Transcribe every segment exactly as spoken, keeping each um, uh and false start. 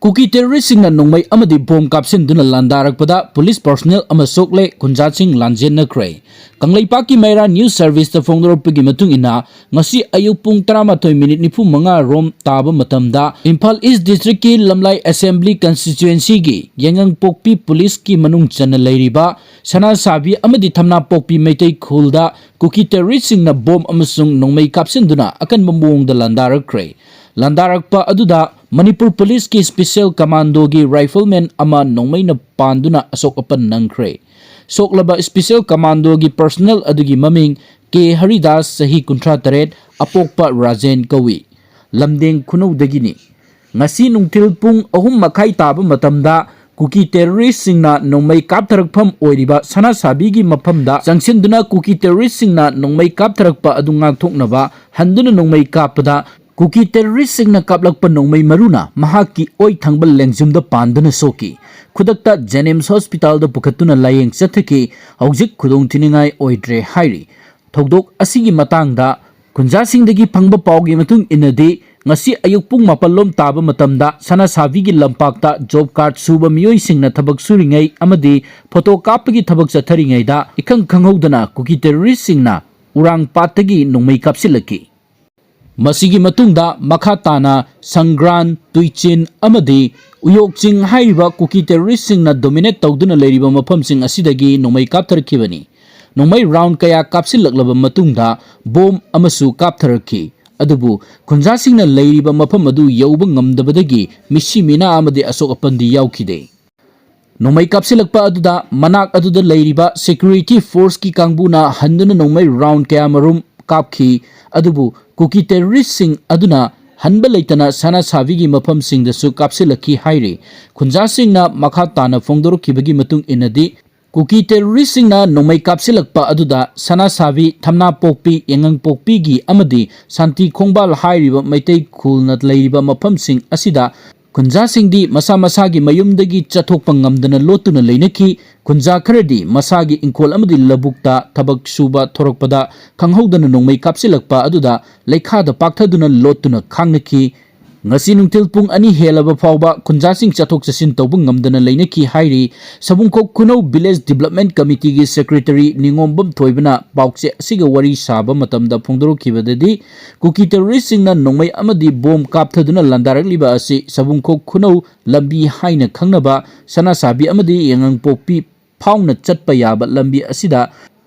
ꯀꯨꯀꯤ ꯇꯦꯔꯣꯔꯤꯁꯁꯤꯡꯅ ꯅꯣꯡꯃꯩ ꯑꯃꯗꯤ bomb ꯀꯥꯞꯁꯤꯟꯗꯨꯅ ꯂꯥꯟꯗꯥꯔꯛꯄꯗ police personal ꯑꯃ ꯁꯣꯛꯂꯦ, ꯈꯨꯟꯖꯥꯁꯤꯡ ꯂꯥꯟꯖꯦꯟꯅꯈ꯭ꯔꯦ꯫ ꯀꯪꯂꯩꯄꯥꯛꯀꯤ ꯃꯩꯔꯥ ꯅ꯭ꯌꯨꯁ ꯁꯔꯚꯤꯁꯇ ꯐꯣꯡꯗꯣꯔꯛꯄꯒꯤ ꯃꯇꯨꯡ ꯏꯟꯅ, ꯉꯁꯤ ꯑꯌꯨꯛ ꯄꯨꯡ ꯇꯔꯥꯃꯥꯊꯣꯏ ꯃꯤꯅꯤꯠ ꯅꯤꯐꯨ ꯃꯉꯥ ꯔꯣꯝ ꯇꯥꯕ ꯃꯇꯝꯗ ꯏꯝꯐꯥꯜ ꯏꯁ ꯗꯤꯁꯇ꯭ꯔꯤꯛꯀꯤ ꯂꯝꯂꯥꯏ ꯑꯦꯁꯦꯝꯕ꯭ꯂꯤ ꯀꯟꯁꯇꯤꯇ꯭ꯌꯨꯑꯦꯟꯁꯤꯒꯤ ꯌꯥꯏꯉꯪꯄꯣꯛꯄꯤ ꯄꯨꯂꯤꯁꯀꯤ ꯃꯅꯨꯡ ꯆꯟꯅ ꯂꯩꯔꯤꯕ ꯁꯅꯥꯁꯥꯕꯤ ꯑꯃꯗꯤ ꯊꯝꯅꯥꯄꯣꯛꯄꯤ ꯃꯩꯇꯩ ꯈꯨꯜꯗ ꯀꯨꯀꯤ ꯇꯦꯔꯣꯔꯤꯁꯁꯤꯡꯅ ꯕꯣꯝ ꯑꯃꯁꯨꯡ ꯅꯣꯡꯃꯩ ꯀꯥꯞꯁꯤꯟꯗꯨꯅ ꯑꯀꯟꯕ ꯃꯑꯣꯡꯗ ꯂꯥꯟꯗꯥꯔꯛꯈ꯭ꯔꯦ꯫ ꯂꯥꯟꯗꯥꯔꯛꯄ ꯑꯗꯨꯗ ꯃꯅꯤꯄꯨꯔ ꯄꯨꯂꯤꯁꯀꯤ ꯁ꯭ꯄꯦꯁꯤꯌꯦꯜ ꯀꯃꯥꯟꯗꯣꯒꯤ ꯔꯥꯏꯐꯜꯃꯦꯟ ꯑꯃ ꯅꯣꯡꯃꯩꯅ ꯄꯥꯟꯗꯨꯅ ꯑꯁꯣꯛ ꯑꯄꯟ ꯅꯪꯈ꯭ꯔꯦ꯫ ꯁꯣꯛꯂꯕ ꯁ꯭ꯄꯦꯁꯤꯌꯦꯜ ꯀꯃꯥꯟꯗꯣꯒꯤ ꯄꯔꯁꯣꯅꯦꯜ ꯑꯗꯨꯒꯤ ꯃꯃꯤꯡ ꯀꯦ ꯍꯔꯤꯗꯥꯁ, ꯆꯍꯤ ꯀꯨꯟꯊ꯭ꯔꯥ ꯇꯔꯦꯠ, ꯑꯄꯣꯛꯄ ꯔꯥꯖꯦꯟ ꯀꯧꯏ꯫ ꯂꯝꯗꯦꯡ ꯈꯨꯅꯧꯗꯒꯤꯅꯤ꯫ ꯉꯁꯤ ꯅꯨꯡꯊꯤꯜ ꯄꯨꯡ ꯑꯍꯨꯝ ꯃꯈꯥꯏ ꯇꯥꯕ ꯃꯇꯝꯗ ꯀꯨꯀꯤ ꯇꯦꯔꯣꯔꯤꯁꯁꯤꯡꯅ ꯅꯣꯡꯃꯩ ꯀꯥꯞꯊꯔꯛꯐꯝ ꯑꯣꯏꯔꯤꯕ ꯁꯅꯥꯁꯥꯕꯤꯒꯤ ꯃꯐꯝꯗ ꯆꯪꯁꯤꯟꯗꯨꯅ ꯀꯨꯀꯤ ꯇꯦꯔꯣꯔꯤꯁꯁꯤꯡꯅ ꯅꯣꯡꯃꯩ ꯀꯥꯞꯊꯔꯛꯄ ꯑꯗꯨ ꯉꯥꯛꯊꯣꯛꯅꯕ ꯍꯟꯗꯨꯅ ꯅꯣꯡꯃꯩ ꯀꯥꯞꯄꯗ ꯀꯨꯀꯤ ꯇꯦꯔꯣꯔꯤꯁꯁꯤꯡꯅ ꯀꯥꯞꯂꯛꯄ ꯅꯣꯡꯃꯩ ꯃꯔꯨꯅ ꯃꯍꯥꯛꯀꯤ ꯑꯣꯏ ꯊꯪꯕ ꯂꯦꯡꯖꯨꯝꯗ ꯄꯥꯟꯗꯨꯅ ꯁꯣꯛꯈꯤ꯫ ꯈꯨꯗꯛꯇ ꯖꯦꯅꯤꯝꯁ ꯍꯣꯁꯄꯤꯇꯥꯜꯗ ꯄꯨꯈꯠꯇꯨꯅ ꯂꯥꯌꯦꯡ ꯆꯠꯊꯈꯤ꯫ ꯍꯧꯖꯤꯛ ꯈꯨꯗꯣꯡꯊꯤꯅꯤꯡꯉꯥꯏ ꯑꯣꯏꯗ꯭ꯔꯦ ꯍꯥꯏꯔꯤ꯫ ꯊꯧꯗꯣꯛ ꯑꯁꯤꯒꯤ ꯃꯇꯥꯡꯗ ꯈꯨꯟꯖꯥꯁꯤꯡꯗꯒꯤ ꯐꯪꯕ ꯄꯥꯎꯒꯤ ꯃꯇꯨꯡ ꯏꯟꯅꯗꯤ, ꯉꯁꯤ ꯑꯌꯨꯛ ꯄꯨꯡ ꯃꯥꯄꯜ ꯂꯣꯝ ꯇꯥꯕ ꯃꯇꯝꯗ ꯁꯅꯥꯁꯥꯕꯤꯒꯤ ꯂꯝꯄꯥꯛꯇ ꯖꯣꯕ ꯀꯥꯔꯗ ꯁꯨꯕ ꯃꯤꯑꯣꯏꯁꯤꯡꯅ ꯊꯕꯛ ꯁꯨꯔꯤꯉꯩ ꯑꯃꯗꯤ ꯐꯣꯇꯣ ꯀꯥꯞꯄꯒꯤ ꯊꯕꯛ ꯆꯠꯊꯔꯤꯉꯩꯗ ꯏꯈꯪ ꯈꯪꯍꯧꯗꯅ ꯀꯨꯀꯤ ꯇꯦꯔꯣꯔꯤꯁꯁꯤꯡꯅ ꯎꯔꯥꯡ ꯄꯥꯠꯇꯒꯤ ꯅꯣꯡꯃꯩ ꯀꯥꯞꯁꯤꯜꯂꯛꯈꯤ꯫ ꯃꯁꯤꯒꯤ ꯃꯇꯨꯡꯗ ꯃꯈꯥ ꯇꯥꯅ ꯁꯪꯒ꯭ꯔꯥꯟ, ꯇꯨꯏꯆꯤꯟ ꯑꯃꯗꯤ ꯎꯌꯣꯛ ꯆꯤꯡ ꯍꯥꯏꯔꯤꯕ ꯀꯨꯀꯤ ꯇꯦꯔꯣꯔꯤꯁꯁꯤꯡꯅ ꯗꯣꯃꯤꯅꯦꯠ ꯇꯧꯗꯨꯅ ꯂꯩꯔꯤꯕ ꯃꯐꯝꯁꯤꯡ ꯑꯁꯤꯗꯒꯤ ꯅꯣꯡꯃꯩ ꯀꯥꯞꯊꯔꯛꯈꯤꯕꯅꯤ꯫ ꯅꯣꯡꯃꯩ ꯔꯥꯎꯟ ꯀꯌꯥ ꯀꯥꯞꯁꯤꯜꯂꯛꯂꯕ ꯃꯇꯨꯡꯗ ꯕꯣꯝ ꯑꯃꯁꯨ ꯀꯥꯞꯊꯔꯛꯈꯤ꯫ ꯑꯗꯨꯕꯨ ꯈꯨꯟꯖꯥꯁꯤꯡꯅ ꯂꯩꯔꯤꯕ ꯃꯐꯝ ꯑꯗꯨ ꯌꯧꯕ ꯉꯝꯗꯕꯗꯒꯤ ꯃꯤꯁꯤ ꯃꯤꯅꯥ ꯑꯃꯗꯤ ꯑꯁꯣꯛ ꯑꯄꯟꯗꯤ ꯌꯥꯎꯈꯤꯗꯦ꯫ ꯅꯣꯡꯃꯩ ꯀꯥꯞꯁꯤꯜꯂꯛꯄ ꯑꯗꯨꯗ ꯃꯅꯥꯛ ꯑꯗꯨꯗ ꯂꯩꯔꯤꯕ ꯁꯦꯀ꯭ꯌꯨꯔꯤꯇꯤ ꯐꯣꯔꯁꯀꯤ ꯀꯥꯡꯕꯨꯅ ꯍꯟꯗꯨꯅ ꯅꯣꯡꯃꯩ ꯔꯥꯎꯟ ꯀꯌꯥꯃꯔꯨꯝ ꯀꯥꯞꯈꯤ꯫ ꯑꯗꯨꯕꯨ ꯀꯨꯀꯤ ꯇꯦꯔꯣꯔꯤꯁꯁꯤꯡ ꯑꯗꯨꯅ ꯍꯟꯕ ꯂꯩꯇꯅ ꯁꯅꯥ ꯁꯥꯕꯤꯒꯤ ꯃꯐꯝꯁꯤꯡꯗꯁꯨ ꯀꯥꯞꯁꯤꯜꯂꯛꯈꯤ ꯍꯥꯏꯔꯤ꯫ ꯈꯨꯟꯖꯥꯁꯤꯡꯅ ꯃꯈꯥ ꯇꯥꯅ ꯐꯣꯡꯗꯣꯔꯛꯈꯤꯕꯒꯤ ꯃꯇꯨꯡ ꯏꯟꯅꯗꯤ, ꯀꯨꯀꯤ ꯇꯦꯔꯣꯔꯤꯁꯁꯤꯡꯅ ꯅꯣꯡꯃꯩ ꯀꯥꯞꯁꯤꯜꯂꯛꯄ ꯑꯗꯨꯗ ꯁꯅꯥ ꯁꯥꯕꯤ, ꯊꯝꯅꯥ ꯄꯣꯛꯄꯤ, ꯌꯥꯏꯉꯪ ꯄꯣꯛꯄꯤꯒꯤ ꯑꯃꯗꯤ ꯁꯥꯟꯇꯤ ꯈꯣꯡꯕꯥꯜ ꯍꯥꯏꯔꯤꯕ ꯃꯩꯇꯩ ꯈꯨꯜꯅ ꯂꯩꯔꯤꯕ ꯃꯐꯝꯁꯤꯡ ꯑꯁꯤꯗ ꯈꯨꯟꯖꯥꯁꯤꯡꯗꯤ ꯃꯁꯥ ꯃꯁꯥꯒꯤ ꯃꯌꯨꯝꯗꯒꯤ ꯆꯠꯊꯣꯛꯄ ꯉꯝꯗꯅ ꯂꯣꯠꯇꯨꯅ ꯂꯩꯅꯈꯤ꯫ ꯈꯨꯟꯖꯥ ꯈꯔꯗꯤ ꯃꯁꯥꯒꯤ ꯏꯪꯈꯣꯜ ꯑꯃꯗꯤ ꯂꯧꯕꯨꯛꯇ ꯊꯕꯛ ꯁꯨꯕ ꯊꯣꯔꯛꯄꯗ ꯈꯪꯍꯧꯗꯅ ꯅꯣꯡꯃꯩ ꯀꯥꯞꯁꯤꯜꯂꯛꯄ ꯑꯗꯨꯗ ꯂꯩꯈꯥꯗ ꯄꯥꯛꯊꯗꯨꯅ ꯂꯣꯠꯇꯨꯅ ꯈꯥꯡꯅꯈꯤ꯫ ꯉꯁꯤ ꯅꯨꯡꯊꯤꯜ ꯄꯨꯡ ꯑꯅꯤ ꯍꯦꯜꯂꯕ ꯐꯥꯎꯕ ꯈꯨꯟꯖꯥꯁꯤꯡ ꯆꯠꯊꯣꯛ ꯆꯠꯁꯤꯟ ꯇꯧꯕ ꯉꯝꯗꯅ ꯂꯩꯅꯈꯤ ꯍꯥꯏꯔꯤ ꯁꯕꯨꯡꯈꯣꯛ ꯈꯨꯅꯧ ꯚꯤꯂꯦꯖ ꯗꯤꯕꯂꯞꯃꯦꯟ ꯀꯃꯤꯇꯤꯒꯤ ꯁꯦꯀ꯭ꯔꯦꯇꯔꯤ ꯅꯤꯉꯣꯝꯕꯝ ꯊꯣꯏꯕꯅ ꯄꯥꯎꯆꯦ ꯑꯁꯤꯒ ꯋꯥꯔꯤ ꯁꯥꯕ ꯃꯇꯝꯗ ꯐꯣꯡꯗꯣꯔꯛꯈꯤꯕꯗꯗꯤ, ꯀꯨꯀꯤ ꯇꯦꯔꯣꯔꯤꯁꯁꯤꯡꯅ ꯅꯣꯡꯃꯩ ꯑꯃꯗꯤ ꯕꯣꯝ ꯀꯥꯞꯊꯗꯨꯅ ꯂꯥꯟꯗꯥꯔꯛꯂꯤꯕ ꯑꯁꯤ ꯁꯕꯨꯡꯈꯣꯛ ꯈꯨꯅꯧ ꯂꯝꯕꯤ ꯍꯥꯏꯅ ꯈꯪꯅꯕ ꯁꯅꯥꯁꯥꯕꯤ ꯑꯃꯗꯤ ꯌꯥꯏꯉꯪꯄꯣꯛꯄꯤ ꯐꯥꯎꯅ ꯆꯠꯄ ꯌꯥꯕ ꯂꯝꯕꯤ ꯑꯁꯤꯗ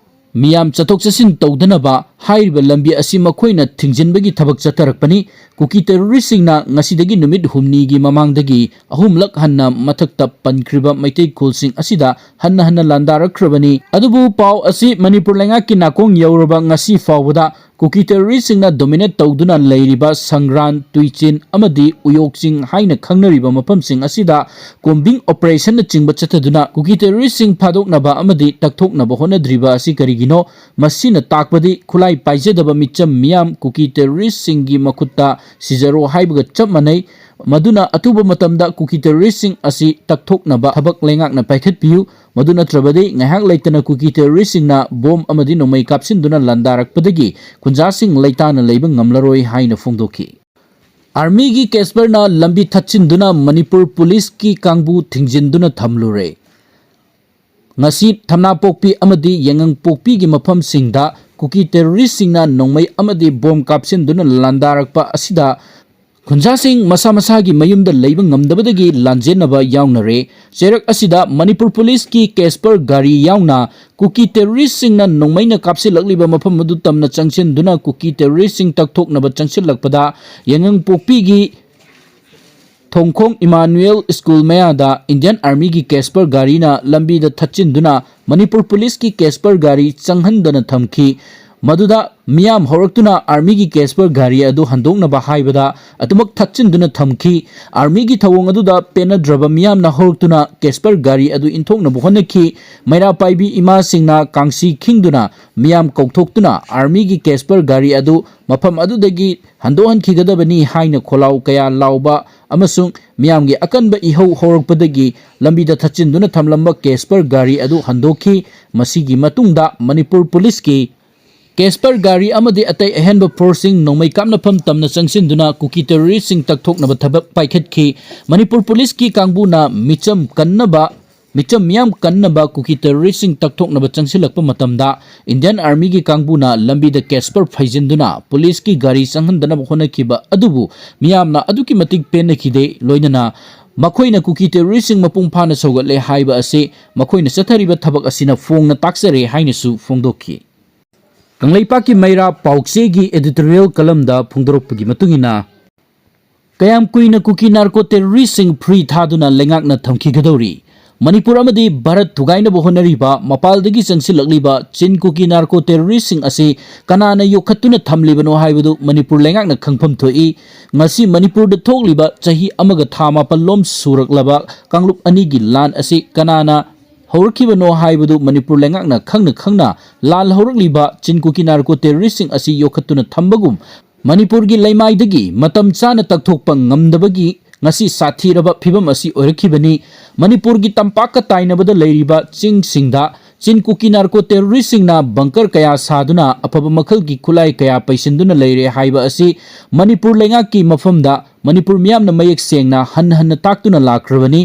ꯃꯤꯌꯥꯝ ꯆꯠꯊꯣꯛ ꯆꯠꯁꯤꯟ ꯇꯧꯗꯅꯕ ꯍꯥꯏꯔꯤꯕ ꯂꯝꯕꯤ ꯑꯁꯤ ꯃꯈꯣꯏꯅ ꯊꯤꯡꯖꯤꯟꯕꯒꯤ ꯊꯕꯛ ꯆꯠꯊꯔꯛꯄꯅꯤ꯫ ꯀꯨꯀꯤ ꯇꯦꯔꯣꯔꯤꯁꯁꯤꯡꯅ ꯉꯁꯤꯗꯒꯤ ꯅꯨꯃꯤꯠ ꯍꯨꯝꯅꯤꯒꯤ ꯃꯃꯥꯡꯗꯒꯤ ꯑꯍꯨꯝꯂꯛ ꯍꯟꯅ ꯃꯊꯛꯇ ꯄꯟꯈ꯭ꯔꯤꯕ ꯃꯩꯇꯩ ꯈꯨꯜꯁꯤꯡ ꯑꯁꯤꯗ ꯍꯟꯅ ꯍꯟꯅ ꯂꯥꯟꯗꯥꯔꯛꯈ꯭ꯔꯕꯅꯤ꯫ ꯑꯗꯨꯕꯨ ꯄꯥꯎ ꯑꯁꯤ ꯃꯅꯤꯄꯨꯔ ꯂꯩꯉꯥꯛꯀꯤ ꯅꯥꯀꯣꯡ ꯌꯧꯔꯕ ꯉꯁꯤ ꯐꯥꯎꯕꯗ ꯀꯨꯀꯤ ꯇꯦꯔꯣꯔꯤꯁꯁꯤꯡꯅ ꯗꯣꯃꯤꯅꯦꯠ ꯇꯧꯗꯨꯅ ꯂꯩꯔꯤꯕ ꯁꯪꯒ꯭ꯔꯥꯟ, ꯇꯨꯏꯆꯤꯟ ꯑꯃꯗꯤ ꯎꯌꯣꯛ ꯆꯤꯡ ꯍꯥꯏꯅ ꯈꯪꯅꯔꯤꯕ ꯃꯐꯝꯁꯤꯡ ꯑꯁꯤꯗ ꯀꯣꯝꯕꯤꯡ ꯑꯣꯄꯔꯦꯁꯟꯅꯆꯤꯡꯕ ꯆꯠꯊꯗꯨꯅ ꯀꯨꯀꯤ ꯇꯦꯔꯣꯔꯤꯁꯁꯤꯡ ꯐꯥꯗꯣꯛꯅꯕ ꯑꯃꯗꯤ ꯇꯛꯊꯣꯛꯅꯕ ꯍꯣꯠꯅꯗ꯭ꯔꯤꯕ ꯑꯁꯤ ꯀꯔꯤꯒꯤꯅꯣ? ꯃꯁꯤꯅ ꯇꯥꯛꯄꯗꯤ ꯈꯨꯠꯂꯥꯏ ꯄꯥꯏꯖꯗꯕ ꯃꯤꯆꯝ ꯃꯤꯌꯥꯝ ꯀꯨꯀꯤ ꯇꯦꯔꯣꯔꯤꯁꯁꯤꯡꯒꯤ ꯃꯈꯨꯠꯇ ꯁꯤꯖꯔꯣ ꯍꯥꯏꯕꯒ ꯆꯞ ꯃꯥꯟꯅꯩ꯫ ꯃꯗꯨꯅ ꯑꯊꯨꯕ ꯃꯇꯝꯗ ꯀꯨꯀꯤ ꯇꯦꯔꯣꯔꯤꯁꯁꯤꯡ ꯑꯁꯤ ꯇꯛꯊꯣꯛꯅꯕ ꯊꯕꯛ ꯂꯩꯉꯥꯛꯅ ꯄꯥꯏꯈꯠꯄꯤꯌꯨ꯫ ꯃꯗꯨ ꯅꯠꯇ꯭ꯔꯕꯗꯤ ꯉꯥꯏꯍꯥꯛ ꯂꯩꯇꯅ ꯀꯨꯀꯤ ꯇꯦꯔꯣꯔꯤꯁꯁꯤꯡꯅ ꯕꯣꯝ ꯑꯃꯗꯤ ꯅꯣꯡꯃꯩ ꯀꯥꯞꯁꯤꯟꯗꯨꯅ ꯂꯥꯟꯗꯥꯔꯛꯄꯗꯒꯤ ꯈꯨꯟꯖꯥꯁꯤꯡ ꯂꯩꯇꯥꯅ ꯂꯩꯕ ꯉꯝꯂꯔꯣꯏ ꯍꯥꯏꯅ ꯐꯣꯡꯗꯣꯛꯈꯤ꯫ ꯑꯥꯔꯃꯤꯒꯤ ꯀꯦꯁꯄꯔꯅ ꯂꯝꯕꯤ ꯊꯠꯆꯤꯟꯗꯨꯅ ꯃꯅꯤꯄꯨꯔ ꯄꯨꯂꯤꯁꯀꯤ ꯀꯥꯡꯕꯨ ꯊꯤꯡꯖꯤꯟꯗꯨꯅ ꯊꯝꯂꯨꯔꯦ꯫ ꯉꯁꯤ ꯊꯝꯅꯥꯄꯣꯛꯄꯤ ꯑꯃꯗꯤ ꯌꯥꯏꯉꯪꯄꯣꯛꯄꯤꯒꯤ ꯃꯐꯝꯁꯤꯡꯗ ꯀꯨꯀꯤ ꯇꯦꯔꯣꯔꯤꯁꯁꯤꯡꯅ ꯅꯣꯡꯃꯩ ꯑꯃꯗꯤ ꯕꯣꯝ ꯀꯥꯞꯁꯤꯟꯗꯨꯅ ꯂꯥꯟꯗꯥꯔꯛꯄ ꯑꯁꯤꯗ ꯈꯨꯟꯖꯥꯁꯤꯡ ꯃꯁꯥ ꯃꯁꯥꯒꯤ ꯃꯌꯨꯝꯗ ꯂꯩꯕ ꯉꯝꯗꯕꯗꯒꯤ ꯂꯥꯟꯖꯦꯟꯅꯕ ꯌꯥꯎꯅꯔꯦ꯫ ꯆꯩꯔꯛ ꯑꯁꯤꯗ ꯃꯅꯤꯄꯨꯔ ꯄꯨꯂꯤꯁꯀꯤ ꯀꯦꯁꯄꯔ ꯒꯥꯔꯤ ꯌꯥꯎꯅ ꯀꯨꯀꯤ ꯇꯦꯔꯣꯔꯤꯁꯁꯤꯡꯅ ꯅꯣꯡꯃꯩꯅ ꯀꯥꯞꯁꯤꯜꯂꯛꯂꯤꯕ ꯃꯐꯝ ꯑꯗꯨ ꯇꯝꯅ ꯆꯪꯁꯤꯟꯗꯨꯅ ꯀꯨꯀꯤ ꯇꯦꯔꯣꯔꯤꯁꯁꯤꯡ ꯇꯛꯊꯣꯛꯅꯕ ꯆꯪꯁꯤꯜꯂꯛꯄꯗ ꯌꯥꯏꯉꯪꯄꯣꯛꯄꯤꯒꯤ ꯊꯣꯡꯈꯣꯡ ꯏꯃꯥꯅꯨꯑꯦꯜ ꯁ꯭ꯀꯨꯜ ꯃꯌꯥꯗ ꯏꯟꯗꯤꯌꯟ ꯑꯥꯔꯃꯤꯒꯤ ꯀꯦꯁꯄꯔ ꯒꯥꯔꯤꯅ ꯂꯝꯕꯤꯗ ꯊꯠꯆꯤꯟꯗꯨꯅ ꯃꯅꯤꯄꯨꯔ ꯄꯨꯂꯤꯁꯀꯤ ꯀꯦꯁꯄꯔ ꯒꯥꯔꯤ ꯆꯪꯍꯟꯗꯅ ꯊꯝꯈꯤ꯫ ꯃꯗꯨꯗ ꯃꯤꯌꯥꯝ ꯍꯧꯔꯛꯇꯨꯅ ꯑꯥꯔꯃꯤꯒꯤ ꯀꯦꯁꯄꯔ ꯒꯥꯔꯤ ꯑꯗꯨ ꯍꯟꯗꯣꯛꯅꯕ ꯍꯥꯏꯕꯗ ꯑꯗꯨꯃꯛ ꯊꯠꯆꯤꯟꯗꯨꯅ ꯊꯝꯈꯤ꯫ ꯑꯥꯔꯃꯤꯒꯤ ꯊꯧꯑꯣꯡ ꯑꯗꯨꯗ ꯄꯦꯟꯅꯗ꯭ꯔꯕ ꯃꯤꯌꯥꯝꯅ ꯍꯧꯔꯛꯇꯨꯅ ꯀꯦꯁꯄꯔ ꯒꯥꯔꯤ ꯑꯗꯨ ꯏꯟꯊꯣꯛꯅꯕ ꯍꯣꯠꯅꯈꯤ꯫ ꯃꯩꯔꯥ ꯄꯥꯏꯕꯤ ꯏꯃꯥꯁꯤꯡꯅ ꯀꯥꯡꯁꯤ ꯈꯤꯡꯗꯨꯅ ꯃꯤꯌꯥꯝ ꯀꯧꯊꯣꯛꯇꯨꯅ ꯑꯥꯔꯃꯤꯒꯤ ꯀꯦꯁꯄꯔ ꯒꯥꯔꯤ ꯑꯗꯨ ꯃꯐꯝ ꯑꯗꯨꯗꯒꯤ ꯍꯟꯗꯣꯛꯍꯟꯈꯤꯒꯗꯕꯅꯤ ꯍꯥꯏꯅ ꯈꯣꯜꯂꯥꯎ ꯀꯌꯥ ꯂꯥꯎꯕ ꯑꯃꯁꯨꯡ ꯃꯤꯌꯥꯝꯒꯤ ꯑꯀꯟꯕ ꯏꯍꯧ ꯍꯧꯔꯛꯄꯗꯒꯤ ꯂꯝꯕꯤꯗ ꯊꯠꯆꯤꯟꯗꯨꯅ ꯊꯝꯂꯝꯕ ꯀꯦꯁꯄꯔ ꯒꯥꯔꯤ ꯑꯗꯨ ꯍꯟꯗꯣꯛꯈꯤ꯫ ꯃꯁꯤꯒꯤ ꯃꯇꯨꯡꯗ ꯃꯅꯤꯄꯨꯔ ꯄꯨꯂꯤꯁꯀꯤ ꯀꯦꯁꯄꯔ ꯒꯥꯔꯤ ꯑꯃꯗꯤ ꯑꯇꯩ ꯑꯍꯦꯟꯕ ꯐꯣꯔꯁꯁꯤꯡ ꯅꯣꯡꯃꯩ ꯀꯥꯞꯅꯐꯝ ꯇꯝꯅ ꯆꯪꯁꯤꯟꯗꯨꯅ ꯀꯨꯀꯤ ꯇꯦꯔꯣꯔꯤꯁꯁꯤꯡ ꯇꯛꯊꯣꯛꯅꯕ ꯊꯕꯛ ꯄꯥꯏꯈꯠꯈꯤ꯫ ꯃꯅꯤꯄꯨꯔ ꯄꯨꯂꯤꯁꯀꯤ ꯀꯥꯡꯕꯨꯅ ꯃꯤꯆꯝ ꯀꯟꯅꯕ ꯃꯤꯆꯝ ꯃꯤꯌꯥꯝ ꯀꯟꯅꯕ ꯀꯨꯀꯤ ꯇꯦꯔꯣꯔꯤꯁꯁꯤꯡ ꯇꯛꯊꯣꯛꯅꯕ ꯆꯪꯁꯤꯜꯂꯛꯄ ꯃꯇꯝꯗ ꯏꯟꯗꯤꯌꯟ ꯑꯥꯔꯃꯤꯒꯤ ꯀꯥꯡꯕꯨꯅ ꯂꯝꯕꯤꯗ ꯀꯦꯁꯄꯔ ꯐꯩꯖꯤꯟꯗꯨꯅ ꯄꯨꯂꯤꯁꯀꯤ ꯒꯥꯔꯤ ꯆꯪꯍꯟꯗꯅꯕ ꯍꯣꯠꯅꯈꯤꯕ ꯑꯗꯨꯕꯨ ꯃꯤꯌꯥꯝꯅ ꯑꯗꯨꯛꯀꯤ ꯃꯇꯤꯛ ꯄꯦꯟꯅꯈꯤꯗꯦ꯫ ꯂꯣꯏꯅꯅ ꯃꯈꯣꯏꯅ ꯀꯨꯀꯤ ꯇꯦꯔꯣꯔꯤꯁꯁꯤꯡ ꯃꯄꯨꯡ ꯐꯥꯅ ꯁꯧꯒꯠꯂꯦ ꯍꯥꯏꯕ ꯑꯁꯤ ꯃꯈꯣꯏꯅ ꯆꯠꯊꯔꯤꯕ ꯊꯕꯛ ꯑꯁꯤꯅ ꯐꯣꯡꯅ ꯇꯥꯛꯆꯔꯦ ꯍꯥꯏꯅꯁꯨ ꯐꯣꯡꯗꯣꯛꯈꯤ꯫ ꯀꯪꯂꯩꯄꯥꯛꯀꯤ ꯃꯩꯔꯥ ꯄꯥꯎꯆꯦꯒꯤ editorial columnꯗ ꯐꯣꯡꯗꯣꯔꯛꯄꯒꯤ ꯃꯇꯨꯡ ꯏꯟꯅ, ꯀꯌꯥꯝ ꯀꯨꯏꯅ ꯀꯨꯀꯤ ꯅꯥꯔꯀꯣ ꯇꯦꯔꯣꯔꯤꯁꯁꯤꯡ free ꯊꯥꯗꯨꯅ ꯂꯩꯉꯥꯛꯅ ꯊꯝꯈꯤꯒꯗꯧꯔꯤ? ꯃꯅꯤꯄꯨꯔ ꯑꯃꯗꯤ ꯚꯥꯔꯠ ꯊꯨꯒꯥꯏꯅꯕ ꯍꯣꯠꯅꯔꯤꯕ ꯃꯄꯥꯜꯗꯒꯤ ꯆꯪꯁꯤꯜꯂꯛꯂꯤꯕ ꯆꯤꯟ ꯀꯨꯀꯤ ꯅꯥꯔꯀꯣ ꯇꯦꯔꯣꯔꯤꯁꯁꯤꯡ ꯑꯁꯤ ꯀꯅꯥꯅ ꯌꯣꯛꯈꯠꯇꯨꯅ ꯊꯝꯂꯤꯕꯅꯣ ꯍꯥꯏꯕꯗꯨ ꯃꯅꯤꯄꯨꯔ ꯂꯩꯉꯥꯛꯅ ꯈꯪꯐꯝ ꯊꯣꯛꯏ꯫ ꯉꯁꯤ ꯃꯅꯤꯄꯨꯔꯗ ꯊꯣꯛꯂꯤꯕ ꯆꯍꯤ ꯑꯃꯒ ꯊꯥ ꯃꯥꯄꯜ ꯂꯣꯝ ꯁꯨꯔꯛꯂꯕ ꯀꯥꯡꯂꯨꯞ ꯑꯅꯤꯒꯤ ꯂꯥꯟ ꯑꯁꯤ ꯀꯅꯥꯅ ꯍꯧꯔꯛꯈꯤꯕꯅꯣ ꯍꯥꯏꯕꯗꯨ ꯃꯅꯤꯄꯨꯔ ꯂꯩꯉꯥꯛꯅ ꯈꯪꯅ ꯈꯪꯅ ꯂꯥꯜ ꯍꯧꯔꯛꯂꯤꯕ ꯆꯤꯟ ꯀꯨꯀꯤ ꯅꯥꯔꯀꯣ ꯇꯦꯔꯣꯔꯤꯁꯁꯤꯡ ꯑꯁꯤ ꯌꯣꯛꯈꯠꯇꯨꯅ ꯊꯝꯕꯒꯨꯝ ꯃꯅꯤꯄꯨꯔꯒꯤ ꯂꯩꯃꯥꯏꯗꯒꯤ ꯃꯇꯝ ꯆꯥꯅ ꯇꯛꯊꯣꯛꯄ ꯉꯝꯗꯕꯒꯤ ꯉꯁꯤ ꯁꯥꯊꯤꯔꯕ ꯐꯤꯕꯝ ꯑꯁꯤ ꯑꯣꯏꯔꯛꯈꯤꯕꯅꯤ꯫ ꯃꯅꯤꯄꯨꯔꯒꯤ ꯇꯝꯄꯥꯛꯀ ꯇꯥꯏꯅꯕꯗ ꯂꯩꯔꯤꯕ ꯆꯤꯡꯁꯤꯡꯗ ꯆꯤꯟ ꯀꯨꯀꯤ ꯅꯥꯔꯀꯣ ꯇꯦꯔꯣꯔꯤꯁꯁꯤꯡꯅ ꯕꯪꯀꯔ ꯀꯌꯥ ꯁꯥꯗꯨꯅ ꯑꯐꯕ ꯃꯈꯜꯒꯤ ꯈꯨꯠꯂꯥꯏ ꯀꯌꯥ ꯄꯩꯁꯤꯟꯗꯨꯅ ꯂꯩꯔꯦ ꯍꯥꯏꯕ ꯑꯁꯤ ꯃꯅꯤꯄꯨꯔ ꯂꯩꯉꯥꯛꯀꯤ ꯃꯐꯝꯗ ꯃꯅꯤꯄꯨꯔ ꯃꯤꯌꯥꯝꯅ ꯃꯌꯦꯛ ꯁꯦꯡꯅ ꯍꯟꯅ ꯍꯟꯅ ꯇꯥꯛꯇꯨꯅ ꯂꯥꯛꯈ꯭ꯔꯕꯅꯤ꯫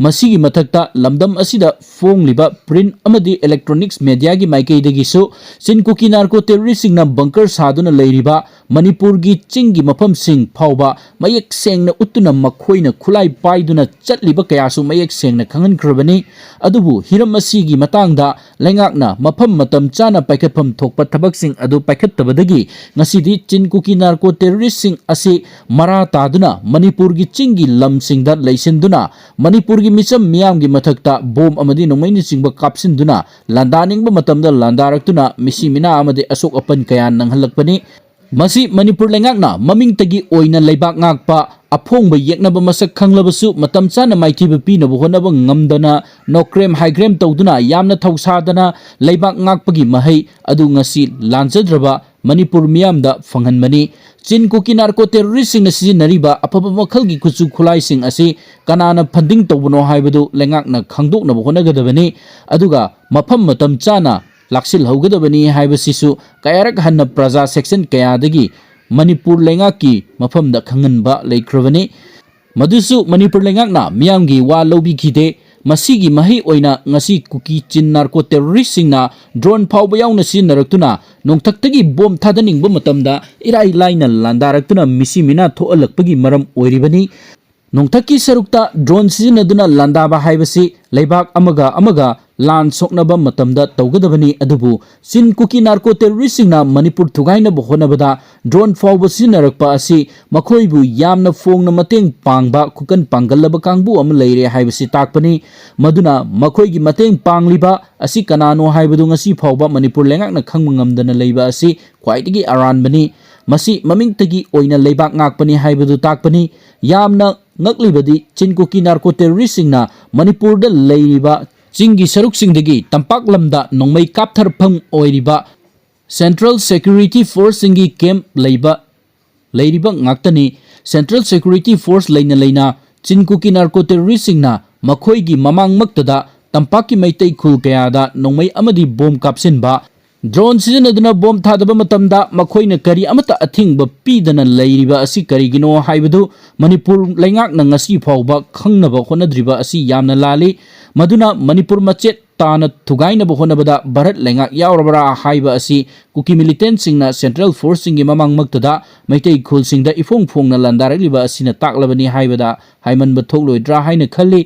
ꯃꯁꯤꯒꯤ ꯃꯊꯛꯇ ꯂꯝꯗꯝ ꯑꯁꯤꯗ ꯐꯣꯡꯂꯤꯕ print ꯑꯃꯗꯤ electronics mediaꯒꯤ ꯃꯥꯏꯀꯩꯗꯒꯤꯁꯨ ꯆꯤꯟ ꯀꯨꯀꯤ ꯅꯥꯔꯀꯣ ꯇꯦꯔꯣꯔꯤꯁꯁꯤꯡꯅ ꯕꯪꯀꯔ ꯁꯥꯗꯨꯅ ꯂꯩꯔꯤꯕ ꯃꯅꯤꯄꯨꯔꯒꯤ ꯆꯤꯡꯒꯤ ꯃꯐꯝꯁꯤꯡ ꯐꯥꯎꯕ ꯃꯌꯦꯛ ꯁꯦꯡꯅ ꯎꯠꯇꯨꯅ ꯃꯈꯣꯏꯅ ꯈꯨꯠꯂꯥꯏ ꯄꯥꯏꯗꯨꯅ ꯆꯠꯂꯤꯕ ꯀꯌꯥꯁꯨ ꯃꯌꯦꯛ ꯁꯦꯡꯅ ꯈꯪꯍꯟꯈ꯭ꯔꯕꯅꯤ꯫ ꯑꯗꯨꯕꯨ ꯍꯤꯔꯝ ꯑꯁꯤꯒꯤ ꯃꯇꯥꯡꯗ ꯂꯩꯉꯥꯛꯅ ꯃꯐꯝ ꯃꯇꯝ ꯆꯥꯅ ꯄꯥꯏꯈꯠꯐꯝ ꯊꯣꯛꯄ ꯊꯕꯛꯁꯤꯡ ꯑꯗꯨ ꯄꯥꯏꯈꯠꯇꯕꯗꯒꯤ ꯉꯁꯤꯗꯤ ꯆꯤꯟ ꯀꯨꯀꯤ ꯅꯥꯔꯀꯣ ꯇꯦꯔꯣꯔꯤꯁꯁꯤꯡ ꯑꯁꯤ ꯃꯔꯥ ꯇꯥꯗꯨꯅ ꯃꯅꯤꯄꯨꯔꯒꯤ ꯆꯤꯡꯒꯤ ꯂꯝꯁꯤꯡꯗ ꯂꯩꯁꯤꯟꯗꯨꯅ ꯃꯅꯤꯄꯨꯔꯒꯤ ꯃꯤꯆꯝ ꯃꯤꯌꯥꯝꯒꯤ ꯃꯊꯛꯇ ꯕꯣꯝ ꯑꯃꯗꯤ ꯅꯣꯡꯃꯩꯅꯆꯤꯡꯕ ꯀꯥꯞꯁꯤꯟꯗꯨꯅ ꯂꯥꯟꯗꯥꯅꯤꯡꯕ ꯃꯇꯝꯗ ꯂꯥꯟꯗꯥꯔꯛꯇꯨꯅ ꯃꯤꯁꯤ ꯃꯤꯅꯥ ꯑꯃꯗꯤ ꯑꯁꯣꯛ ꯑꯄꯟ ꯀꯌꯥ ꯅꯪꯍꯜꯂꯛꯄꯅꯤ꯫ ꯃꯁꯤ ꯃꯅꯤꯄꯨꯔ ꯂꯩꯉꯥꯛꯅ ꯃꯃꯤꯡꯇꯒꯤ ꯑꯣꯏꯅ ꯂꯩꯕꯥꯛ ꯉꯥꯛꯄ ꯑꯐꯣꯡꯕ ꯌꯦꯛꯅꯕ ꯃꯁꯛ ꯈꯪꯂꯕꯁꯨ ꯃꯇꯝ ꯆꯥꯅ ꯃꯥꯏꯊꯤꯕ ꯄꯤꯅꯕ ꯍꯣꯠꯅꯕ ꯉꯝꯗꯅ ꯅꯣꯀ꯭ꯔꯦꯝ ꯍꯥꯏꯒ꯭ꯔꯦꯝ ꯇꯧꯗꯨꯅ ꯌꯥꯝꯅ ꯊꯧꯁꯥꯗꯅ ꯂꯩꯕꯥꯛ ꯉꯥꯛꯄꯒꯤ ꯃꯍꯩ ꯑꯗꯨ ꯉꯁꯤ ꯂꯥꯟꯖꯗ꯭ꯔꯕ ꯃꯅꯤꯄꯨꯔ ꯃꯤꯌꯥꯝꯗ ꯐꯪꯍꯟꯕꯅꯤ꯫ ꯆꯤꯟ ꯀꯨꯀꯤ ꯅꯥꯔꯀꯣ ꯇꯦꯔꯣꯔꯤꯁꯁꯤꯡꯅ ꯁꯤꯖꯤꯟꯅꯔꯤꯕ ꯑꯐꯕ ꯃꯈꯜꯒꯤ ꯈꯨꯠꯁꯨ ꯈꯨꯠꯂꯥꯏꯁꯤꯡ ꯑꯁꯤ ꯀꯅꯥꯅ funding ꯇꯧꯕꯅꯣ ꯍꯥꯏꯕꯗꯨ ꯂꯩꯉꯥꯛꯅ ꯈꯪꯗꯣꯛꯅꯕ ꯍꯣꯠꯅꯒꯗꯕꯅꯤ꯫ ꯑꯗꯨꯒ ꯃꯐꯝ ꯃꯇꯝ ꯆꯥꯅ ꯂꯥꯛꯁꯤꯜꯍꯧꯒꯗꯕꯅꯤ ꯍꯥꯏꯕꯁꯤꯁꯨ ꯀꯌꯥꯔꯛ ꯍꯟꯅ ꯄ꯭ꯔꯖꯥ ꯁꯦꯛꯁꯟ ꯀꯌꯥꯗꯒꯤ ꯃꯅꯤꯄꯨꯔ ꯂꯩꯉꯥꯛꯀꯤ ꯃꯐꯝꯗ ꯈꯪꯍꯟꯕ ꯂꯩꯈ꯭ꯔꯕꯅꯤ꯫ ꯃꯗꯨꯁꯨ ꯃꯅꯤꯄꯨꯔ ꯂꯩꯉꯥꯛꯅ ꯃꯤꯌꯥꯝꯒꯤ ꯋꯥ ꯂꯧꯕꯤꯈꯤꯗꯦ꯫ ꯃꯁꯤꯒꯤ ꯃꯍꯩ ꯑꯣꯏꯅ ꯉꯁꯤ ꯀꯨꯀꯤ ꯆꯤꯟ ꯅꯥꯔꯀꯣ ꯇꯦꯔꯣꯔꯤꯁꯁꯤꯡꯅ ꯗ꯭ꯔꯣꯟ ꯐꯥꯎꯕ ꯌꯥꯎꯅ ꯁꯤꯖꯤꯟꯅꯔꯛꯇꯨꯅ ꯅꯣꯡꯊꯛꯇꯒꯤ ꯕꯣꯝ ꯊꯥꯗꯅꯤꯡꯕ ꯃꯇꯝꯗ ꯏꯔꯥꯏ ꯂꯥꯏꯅ ꯂꯥꯟꯗꯥꯔꯛꯇꯨꯅ ꯃꯤꯁꯤ ꯃꯤꯅꯥ ꯊꯣꯛꯍꯜꯂꯛꯄꯒꯤ ꯃꯔꯝ ꯑꯣꯏꯔꯤꯕꯅꯤ꯫ ꯅꯣꯡꯊꯛꯀꯤ ꯁꯔꯨꯛꯇ ꯗ꯭ꯔꯣꯟ ꯁꯤꯖꯤꯟꯅꯗꯨꯅ ꯂꯥꯟꯗꯥꯕ ꯍꯥꯏꯕꯁꯤ ꯂꯩꯕꯥꯛ ꯑꯃꯒ ꯑꯃꯒ ꯂꯥꯟ ꯁꯣꯛꯅꯕ ꯃꯇꯝꯗ ꯇꯧꯒꯗꯕꯅꯤ, ꯑꯗꯨꯕꯨ ꯆꯤꯟ ꯀꯨꯀꯤ ꯅꯥꯔꯀꯣ ꯇꯦꯔꯣꯔꯤꯁꯁꯤꯡꯅ ꯃꯅꯤꯄꯨꯔ ꯊꯨꯒꯥꯏꯅꯕ ꯍꯣꯠꯅꯕꯗ ꯗ꯭ꯔꯣꯟ ꯐꯥꯎꯕ ꯁꯤꯖꯤꯟꯅꯔꯛꯄ ꯑꯁꯤ ꯃꯈꯣꯏꯕꯨ ꯌꯥꯝꯅ ꯐꯣꯡꯅ ꯃꯇꯦꯡ ꯄꯥꯡꯕ ꯈꯨꯀꯟ ꯄꯥꯡꯒꯜꯂꯕ ꯀꯥꯡꯕꯨ ꯑꯃ ꯂꯩꯔꯦ ꯍꯥꯏꯕꯁꯤ ꯇꯥꯛꯄꯅꯤ꯫ ꯃꯗꯨꯅ ꯃꯈꯣꯏꯒꯤ ꯃꯇꯦꯡ ꯄꯥꯡꯂꯤꯕ ꯑꯁꯤ ꯀꯅꯥꯅꯣ ꯍꯥꯏꯕꯗꯨ ꯉꯁꯤ ꯐꯥꯎꯕ ꯃꯅꯤꯄꯨꯔ ꯂꯩꯉꯥꯛꯅ ꯈꯪꯕ ꯉꯝꯗꯅ ꯂꯩꯕ ꯑꯁꯤ ꯈ꯭ꯋꯥꯏꯗꯒꯤ ꯑꯔꯥꯟꯕꯅꯤ꯫ ꯃꯁꯤ ꯃꯃꯤꯡꯇꯒꯤ ꯑꯣꯏꯅ ꯂꯩꯕꯥꯛ ꯉꯥꯛꯄꯅꯤ ꯍꯥꯏꯕꯗꯨ ꯇꯥꯛꯄꯅꯤ꯫ ꯌꯥꯝꯅ ꯉꯛꯂꯤꯕꯗꯤ ꯆꯤꯟ ꯀꯨꯀꯤ ꯅꯥꯔꯀꯣ ꯇꯦꯔꯣꯔꯤꯁꯁꯤꯡꯅ ꯃꯅꯤꯄꯨꯔꯗ ꯂꯩꯔꯤꯕ ꯆꯤꯡꯒꯤ ꯁꯔꯨꯛꯁꯤꯡꯗꯒꯤ ꯇꯝꯄꯥꯛ ꯂꯝꯗ ꯅꯣꯡꯃꯩ ꯀꯥꯞꯊꯔꯛꯐꯝ ꯑꯣꯏꯔꯤꯕ ꯁꯦꯟꯇ꯭ꯔꯦꯜ ꯁꯦꯀ꯭ꯌꯨꯔꯤꯇꯤ ꯐꯣꯔꯁꯁꯤꯡꯒꯤ ꯀꯦꯝꯞ ꯂꯩꯕ, ꯂꯩꯔꯤꯕ ꯉꯥꯛꯇꯅꯤ꯫ ꯁꯦꯟꯇ꯭ꯔꯦꯜ ꯁꯦꯀ꯭ꯌꯨꯔꯤꯇꯤ ꯐꯣꯔꯁ ꯂꯩꯅ ꯂꯩꯅ ꯆꯤꯟ ꯀꯨꯀꯤ ꯅꯥꯔꯀꯣ ꯇꯦꯔꯣꯔꯤꯁꯁꯤꯡꯅ ꯃꯈꯣꯏꯒꯤ ꯃꯃꯥꯡꯃꯛꯇꯗ ꯇꯝꯄꯥꯛꯀꯤ ꯃꯩꯇꯩ ꯈꯨꯜ ꯀꯌꯥꯗ ꯅꯣꯡꯃꯩ ꯑꯃꯗꯤ ꯕꯣꯝ ꯀꯥꯞꯁꯤꯟꯕ, ꯗ꯭ꯔꯣꯟ ꯁꯤꯖꯤꯟꯅꯗꯨꯅ ꯕꯣꯝ ꯊꯥꯗꯕ ꯃꯇꯝꯗ ꯃꯈꯣꯏꯅ ꯀꯔꯤ ꯑꯃꯠꯇ ꯑꯊꯤꯡꯕ ꯄꯤꯗꯅ ꯂꯩꯔꯤꯕ ꯑꯁꯤ ꯀꯔꯤꯒꯤꯅꯣ ꯍꯥꯏꯕꯗꯨ ꯃꯅꯤꯄꯨꯔ ꯂꯩꯉꯥꯛꯅ ꯉꯁꯤ ꯐꯥꯎꯕ ꯈꯪꯅꯕ ꯍꯣꯠꯅꯗ꯭ꯔꯤꯕ ꯑꯁꯤ ꯌꯥꯝꯅ ꯂꯥꯜꯂꯤ꯫ ꯃꯗꯨꯅ ꯃꯅꯤꯄꯨꯔ ꯃꯆꯦꯠ ꯇꯥꯅ ꯊꯨꯒꯥꯏꯅꯕ ꯍꯣꯠꯅꯕꯗ ꯚꯥꯔꯠ ꯂꯩꯉꯥꯛ ꯌꯥꯎꯔꯕ꯭ꯔꯥ ꯍꯥꯏꯕ ꯑꯁꯤ ꯀꯨꯀꯤ ꯃꯤꯂꯤꯇꯦꯟꯠꯁꯤꯡꯅ ꯁꯦꯟꯇ꯭ꯔꯦꯜ ꯐꯣꯔꯁꯁꯤꯡꯒꯤ ꯃꯃꯥꯡꯃꯛꯇꯗ ꯃꯩꯇꯩ ꯈꯨꯜꯁꯤꯡꯗ ꯏꯐꯣꯡ ꯐꯣꯡꯅ ꯂꯥꯟꯗꯥꯔꯛꯂꯤꯕ ꯑꯁꯤꯅ ꯇꯥꯛꯂꯕꯅꯤ ꯍꯥꯏꯕꯗ ꯍꯥꯏꯃꯟꯕ ꯊꯣꯛꯂꯣꯏꯗ꯭ꯔꯥ ꯍꯥꯏꯅ ꯈꯜꯂꯤ꯫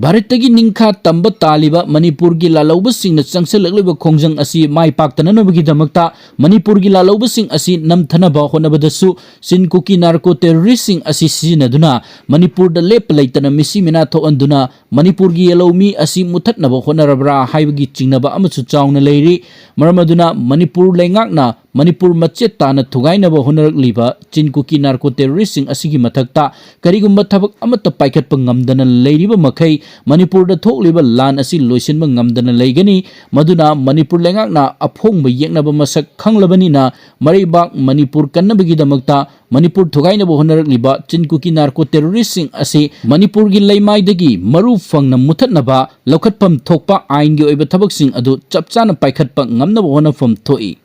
ꯚꯥꯔꯠꯇꯒꯤ ꯅꯤꯡꯈꯥ ꯇꯝꯕ ꯇꯥꯜꯂꯤꯕ ꯃꯅꯤꯄꯨꯔꯒꯤ ꯂꯥꯜꯍꯧꯕꯁꯤꯡꯅ ꯆꯪꯁꯤꯜꯂꯛꯂꯤꯕ ꯈꯣꯡꯖꯪ ꯑꯁꯤ ꯃꯥꯏ ꯄꯥꯛꯇꯅꯅꯕꯒꯤꯗꯃꯛꯇ ꯃꯅꯤꯄꯨꯔꯒꯤ ꯂꯥꯜꯍꯧꯕꯁꯤꯡ ꯑꯁꯤ ꯅꯝꯊꯅꯕ ꯍꯣꯠꯅꯕꯗꯁꯨ ꯆꯤꯟ ꯀꯨꯀꯤ ꯅꯥꯔꯀꯣ ꯇꯦꯔꯣꯔꯤꯁꯁꯤꯡ ꯑꯁꯤ ꯁꯤꯖꯤꯟꯅꯗꯨꯅ ꯃꯅꯤꯄꯨꯔꯗ ꯂꯦꯞꯄ ꯂꯩꯇꯅ ꯃꯤꯁꯤ ꯃꯤꯅꯥ ꯊꯣꯛꯍꯟꯗꯨꯅ ꯃꯅꯤꯄꯨꯔꯒꯤ ꯌꯦꯜꯍꯧꯃꯤ ꯑꯁꯤ ꯃꯨꯊꯠꯅꯕ ꯍꯣꯠꯅꯔꯕ꯭ꯔꯥ ꯍꯥꯏꯕꯒꯤ ꯆꯤꯡꯅꯕ ꯑꯃꯁꯨ ꯆꯥꯎꯅ ꯂꯩꯔꯤ꯫ ꯃꯔꯝ ꯑꯗꯨꯅ ꯃꯅꯤꯄꯨꯔ ꯂꯩꯉꯥꯛꯅ ꯃꯅꯤꯄꯨꯔ ꯃꯆꯦꯠ ꯇꯥꯅ ꯊꯨꯒꯥꯏꯅꯕ ꯍꯣꯠꯅꯔꯛꯂꯤꯕ ꯆꯤꯟ ꯀꯨꯀꯤ ꯅꯥꯔꯀꯣ ꯇꯦꯔꯣꯔꯤꯁꯁꯤꯡ ꯑꯁꯤꯒꯤ ꯃꯊꯛꯇ ꯀꯔꯤꯒꯨꯝꯕ ꯊꯕꯛ ꯑꯃꯠꯇ ꯄꯥꯏꯈꯠꯄ ꯉꯝꯗꯅ ꯂꯩꯔꯤꯕ ꯃꯈꯩ ꯃꯅꯤꯄꯨꯔꯗ ꯊꯣꯛꯂꯤꯕ ꯂꯥꯟ ꯑꯁꯤ ꯂꯣꯏꯁꯤꯟꯕ ꯉꯝꯗꯅ ꯂꯩꯒꯅꯤ꯫ ꯃꯗꯨꯅ ꯃꯅꯤꯄꯨꯔ ꯂꯩꯉꯥꯛꯅ ꯑꯐꯣꯡꯕ ꯌꯦꯛꯅꯕ ꯃꯁꯛ ꯈꯪꯂꯕꯅꯤꯅ ꯃꯔꯩꯕꯥꯛ ꯃꯅꯤꯄꯨꯔ ꯀꯟꯅꯕꯒꯤꯗꯃꯛꯇ ꯃꯅꯤꯄꯨꯔ ꯊꯨꯒꯥꯏꯅꯕ ꯍꯣꯠꯅꯔꯛꯂꯤꯕ ꯆꯤꯟ ꯀꯨꯀꯤ ꯅꯥꯔꯀꯣ ꯇꯦꯔꯣꯔꯤꯁꯁꯤꯡ ꯑꯁꯤ ꯃꯅꯤꯄꯨꯔꯒꯤ ꯂꯩꯃꯥꯏꯗꯒꯤ ꯃꯔꯨ ꯐꯪꯅ ꯃꯨꯊꯠꯅꯕ ꯂꯧꯈꯠꯐꯝ ꯊꯣꯛꯄ ꯑꯥꯏꯟꯒꯤ ꯑꯣꯏꯕ ꯊꯕꯛꯁꯤꯡ ꯑꯗꯨ ꯆꯞ ꯆꯥꯅ ꯄꯥꯏꯈꯠꯄ ꯉꯝꯅꯕ ꯍꯣꯠꯅꯐꯝ ꯊꯣꯛꯏ꯫